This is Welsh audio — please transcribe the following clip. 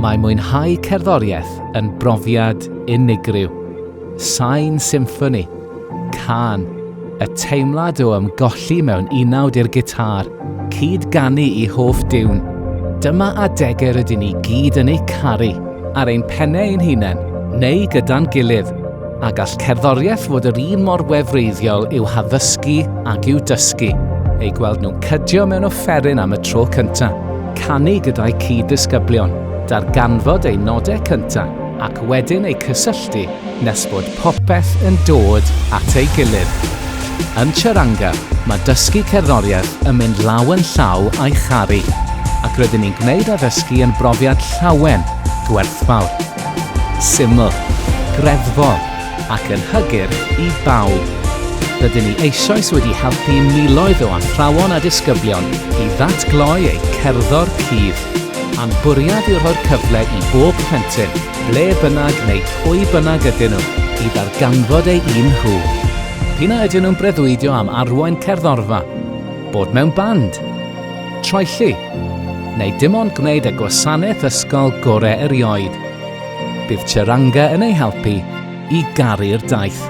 Mae mwynhau cerddoriaeth yn brofiad unigryw. Sain symffoni, cân, y teimlad o ymgolli mewn unawd i'r gitâr, cyd-ganu i hoff diwn. Dyma adegau rydyn ni gyd yn eu caru, ar ein pennau ein hunain, neu gyda'n gilydd, a gall cerddoriaeth fod yr un mor wefreiddiol i'w haddysgu ag i'w dysgu, eu gweld nhw'n cydio mewn offeryn am y tro cyntaf, canu gyda'u cyd-ddisgyblion, darganfod eu nodau cyntaf ac wedyn eu cysylltu nes bod popeth yn dod at ei gilydd. Yn Charanga, mae dysgu cerddoriaeth yn mynd law yn llaw â'i charu, ac rydyn ni'n gwneud addysgu yn brofiad llawen, gwerthfawr, syml, greddfol ac yn hygyrch i bawb. Rydyn ni eisoes wedi helpu miloedd o athrawon a disgyblion i ddatgloi eu cerddor cudd, a'n bwriad yw rhoi'r cyfle i bob plentyn, ble bynnag neu pwy bynnag ydyn nhw, i ddarganfod eu un nhw. P'un a ydyn nhw'n breuddwydio am arwain cerddorfa, bod mewn band, troelli, neu dim ond gwneud y gwasanaeth ysgol gore erioed, bydd Charanga yn eu helpu i garu'r daith.